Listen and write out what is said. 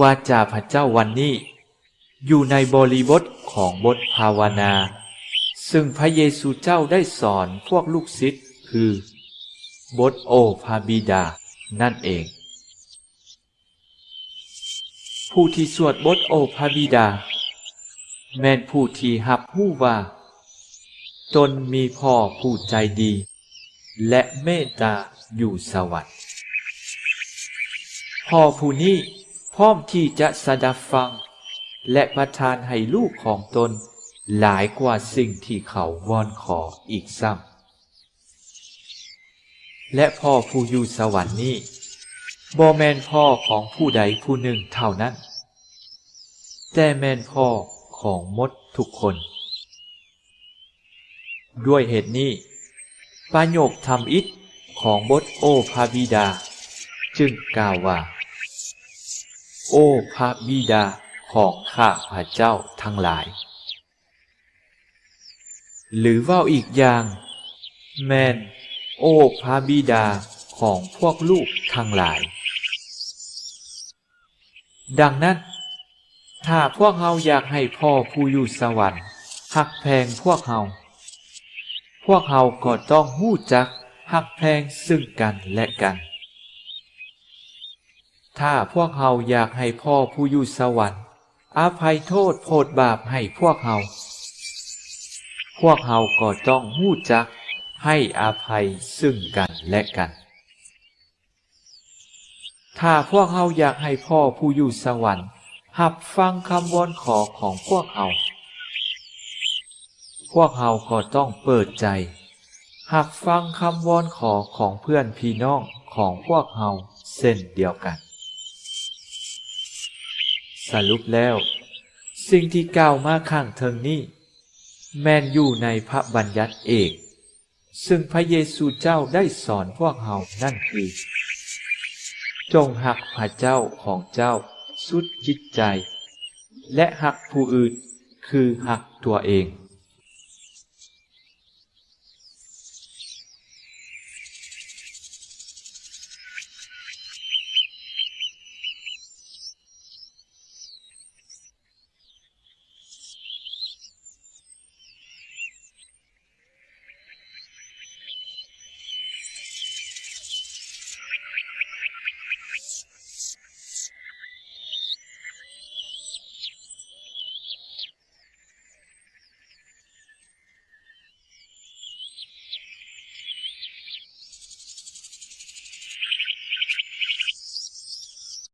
ວາຈາພະເຈົ້າວັນນີ້ ຢູ່ໃນບໍລິບົດຂອງບົດພາວະນາ ຊຶ່ງພະເຢຊູເຈົ້າໄດ້ສອນພວກລູກສິດ ຄື ບົດໂອພະບິດາ ນັ້ນເອງ. ຜູ້ທີ່ສວດບົດໂອພະບິດາ ແມ່ນຜູ້ທີ່ຮັບຮູ້ວ່າ ຕົນມີພໍ່ຜູ້ໃຈດີ ແລະ ເມດຕາຢູ່ສະຫວັນ. ພໍ່ຜູ້ນີ້ພ້ອມທີ່ຈະສະດັບຟັງ ແລະ ປະທານໃຫ້ລູກຂອງຕົນຫຼາຍກວ່າສິ່ງທີ່ເຂົາວອນຂໍອີກຊ້ຳ. ແລະ ພໍ່ຜູ້ຢູ່ສະຫວັນນີ້ ບໍ່ແມ່ນພໍ່ຂອງຜູ້ໃດຜູ້ໜຶ່ງເທົ່ານັ້ນ, ແຕ່ແມ່ນພໍ່ຂອງໝົດທຸກຄົນ. ດ້ວຍເຫດນີ້, ປະໂຫຍກທຳອິດຂອງບົດໂອພະບິດາ ຈຶ່ງກ່າວວ່າ, ໂອພະບິດາຂອງຂ້າພະເຈົ້າທັງຫຼາຍ. ຫຼືເວົ້າອີກຢ່າງ, ແມ່ນ ໂອພະບິດາຂອງພວກລູກທັງຫຼາຍ. ດັ່ງນັ້ນ, ຖ້າພວກເຮົາຢາກໃຫ້ພໍ່ຜູ້ຢູ່ສະຫວັນຮັກແພງພວກເຮົາ, ພວກເຮົາກໍຕ້ອງຮູ້ຈັກຮັກແພງຊຶ່ງກັນແລະກັນ. ຖ້າພວກເຮົາຢາກໃຫ້ພໍ່ຜູ້ຢູ່ສະຫວັນອະໄພໂທດໂພດບາບໃຫ້ພວກເຮົາ, ພວກເຮົາກໍຕ້ອງຮູ້ຈັກໃຫ້ອະໄພຊຶ່ງກັນແລະກັນ. ຖ້າພວກເຮົາຢາກໃຫ້ພໍ່ຜູ້ຢູ່ສະຫວັນຮັບຟັງຄຳວອນຂໍຂອງພວກເຮົາ, ພວກເຮົາກໍຕ້ອງເປີດໃຈຮັບຟັງຄຳວອນຂໍຂອງເພື່ອນພີ່ນ້ອງຂອງພວກເຮົາເຊັ່ນດຽວກັນ. ສະຫຼຸບແລ້ວ, ສິ່ງທີ່ກ່າວມາຂ້າງເທິງນີ້ ແມ່ນຢູ່ໃນພະບັນຍັດເອກ ຊຶ່ງພະເຢຊູເຈົ້າໄດ້ສອນພວກເຮົານັ້ນຄື, ຈົ່ງຮັກພະເຈົ້າຂອງເຈົ້າສຸດຈິດໃຈ ແລະ ຮັກຜູ້ອື່ນຄືຮັກຕົວເອງ.